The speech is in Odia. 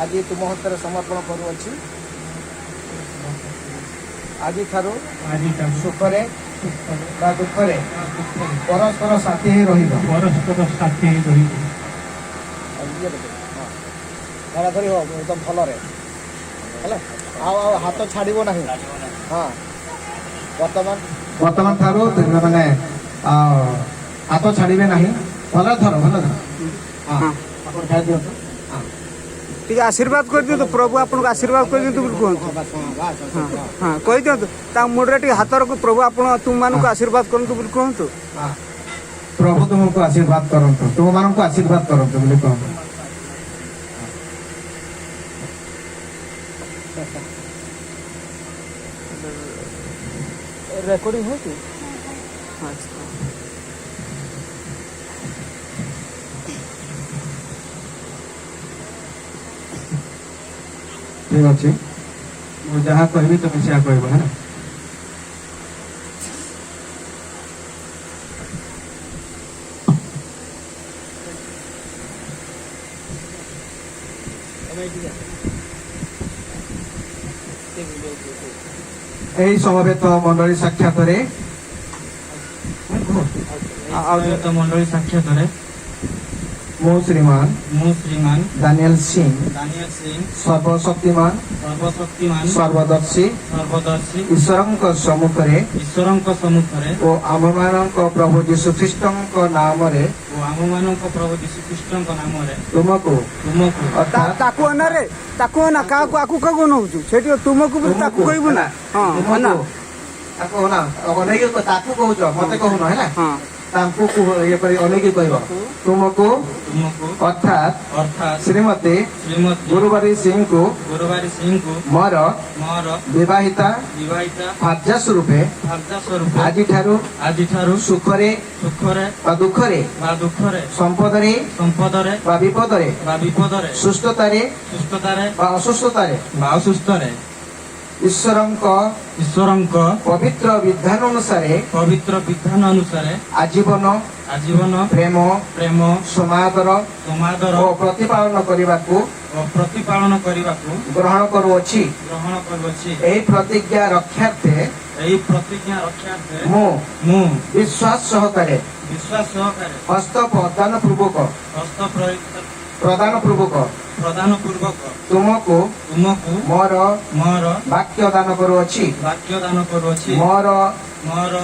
ଆଜି ତୁମ ହସ୍ତରେ ସମର୍ପଣ କରୁଅଛି। ଆଜିଠାରୁ ଆଜିଠାରୁ ସୁଖରେ ସୁଖରେ ବା ଦୁଃଖରେ ବା ଦୁଃଖରେ ପରସ୍ପର ସାଥୀ ହେଇ ରହିବ। ପରସ୍ପର ସାଥୀ ହେଇ ରହିବ। ଇଏ ଦେଖ, ହଁ, ଧରାଧରି ହବ ଏକଦମ ଭଲରେ। ହେଲା, ଆଉ ଆଉ ହାତ ଛାଡ଼ିବ ନାହିଁ। ହଁ, ବର୍ତ୍ତମାନ ଠାରୁ ତୁମେ ମାନେ ହାତ ଛାଡ଼ିବେ ନାହିଁ। ଭଲରେ ଧର, ଭଲ ଧର। ହଁ, ଆପଣ ଖାଇ ଦିଅନ୍ତୁ। ହଁ। ଟିକେ ଆଶୀର୍ବାଦ କରିଦିଅନ୍ତୁ। ପ୍ରଭୁ ଆପଣଙ୍କୁ ଆଶୀର୍ବାଦ କରିଦିଅନ୍ତୁ ବୋଲି କୁହନ୍ତୁ। ହଁ, ବାସ୍, ହଁ, ବାସ୍, ହଁ। ହଁ। ହଁ, କହିଦିଅନ୍ତୁ। ତା ମୁଣ୍ଡରେ ଟିକେ ହାତ ରଖୁ। ପ୍ରଭୁ ଆପଣ ତୁମମାନଙ୍କୁ ଆଶୀର୍ବାଦ କରନ୍ତୁ ବୋଲି କୁହନ୍ତୁ। ହଁ। ପ୍ରଭୁ ତୁମକୁ ଆଶୀର୍ବାଦ କରନ୍ତୁ, ତୁମମାନଙ୍କୁ ଆଶୀର୍ବାଦ କରନ୍ତୁ ବୋଲି କୁହନ୍ତୁ। ରେକର୍ଡିଂ ହେଉଛି? ଆଚ୍ଛା। ଠିକ ଅଛି, ମୁଁ ଯାହା କହିବି ତୁମେ ସେୟା କହିବ, ହେଲା? ଏହି ସମବେତ ମଣ୍ଡଳୀ ସାକ୍ଷାତରେ ଆଉ ସମବେତ ମଣ୍ଡଳୀ ସାକ୍ଷାତରେ ମୁଁ ଶ୍ରୀମାନ ମୁଁ ଶ୍ରୀମାନ ଦାନିଏଲ ସିଂ ଦାନିଏଲ ସିଂ ସର୍ବଶକ୍ତିମାନ ସର୍ବଶକ୍ତିମାନ ସର୍ବଦର୍ଶୀ ସର୍ବଦର୍ଶୀ ଈଶ୍ୱରଙ୍କ ସମ୍ମୁଖରେ ଈଶ୍ୱରଙ୍କ ସମ୍ମୁଖରେ ଓ ଆମମାନଙ୍କ ପ୍ରଭୁ ଯୀଶୁଖ୍ରୀଷ୍ଟଙ୍କ ନାମରେ ଓ ଆମମାନଙ୍କ ପ୍ରଭୁ ଯୀଶୁଖ୍ରୀଷ୍ଟଙ୍କ ନାମରେ ତୁମକୁ ତୁମକୁ ଅର୍ଥାତ୍ ତାକୁ ଅନାରେ, ତାକୁ ଅନା। କାହାକୁ ଆକୁ କାହାକୁ ଅନଉଛୁ ସେଠି? ତୁମକୁ ବୋଲି ତାକୁ କହିବୁ ନା? ହଁ, ଅନା। ତାକୁ ଅନା, ଅନେଇକି ତାକୁ କହୁଛ, ମତେ କହୁନ, ହେଲା? ହଁ। ତାଙ୍କୁ କୁହ, ଇଏ କରି ଅନେଇକି କହିବ, ତୁମକୁ ତୁମକୁ ଅର୍ଥାତ୍ ଅର୍ଥାତ୍ ଶ୍ରୀମତୀ ଶ୍ରୀମତୀ ଗୁରୁବାରୀ ସିଂଙ୍କୁ ଗୁରୁବାରୀ ସିଂଙ୍କୁ ମୋର ମୋର ବିବାହିତା ବିବାହିତା ଭାର୍ଯ୍ୟା ସ୍ୱରୂପେ ଭାର୍ଯ୍ୟା ସ୍ୱରୂପ ଆଜିଠାରୁ ଆଜିଠାରୁ ସୁଖରେ ସୁଖରେ ବା ଦୁଃଖରେ ବା ଦୁଃଖରେ ସମ୍ପଦରେ ସମ୍ପଦରେ ବା ବିପଦରେ ବା ବିପଦରେ ସୁସ୍ଥତାରେ ସୁସ୍ଥତାରେ ବା ଅସୁସ୍ଥତାରେ ବା ଅସୁସ୍ଥରେ ଈଶ୍ୱରଙ୍କ ଈଶ୍ୱରଙ୍କ ପବିତ୍ର ବିଧାନ ଅନୁସାରେ ପବିତ୍ର ବିଧାନ ଅନୁସାରେ ଆଜୀବନ ଆଜୀବନ ପ୍ରେମ ପ୍ରେମ ସମାଦର ସମାଦର ଓ ପ୍ରତିପାଳନ କରିବାକୁ ଓ ପ୍ରତିପାଳନ କରିବାକୁ ଗ୍ରହଣ କରୁଅଛି। ଗ୍ରହଣ କରୁଅଛି। ଏହି ପ୍ରତିଜ୍ଞା ରକ୍ଷାର୍ଥେ ଏହି ପ୍ରତିଜ୍ଞା ରକ୍ଷାର୍ଥେ ମୁଁ ମୁଁ ବିଶ୍ୱାସ ସହକାରେ ବିଶ୍ୱାସ ସହକାରେ ହସ୍ତ ପ୍ରଦାନ ପୂର୍ବକ ହସ୍ତ ପ୍ରଦାନ ପୂର୍ବକ ପ୍ରଦାନ ପୂର୍ବକ ତୁମକୁ ତୁମକୁ ମୋର ମୋର ବାକ୍ୟ ଦାନ କରୁଅଛି। ବାକ୍ୟ ଦାନ କରୁଅଛି। ମୋର ମୋର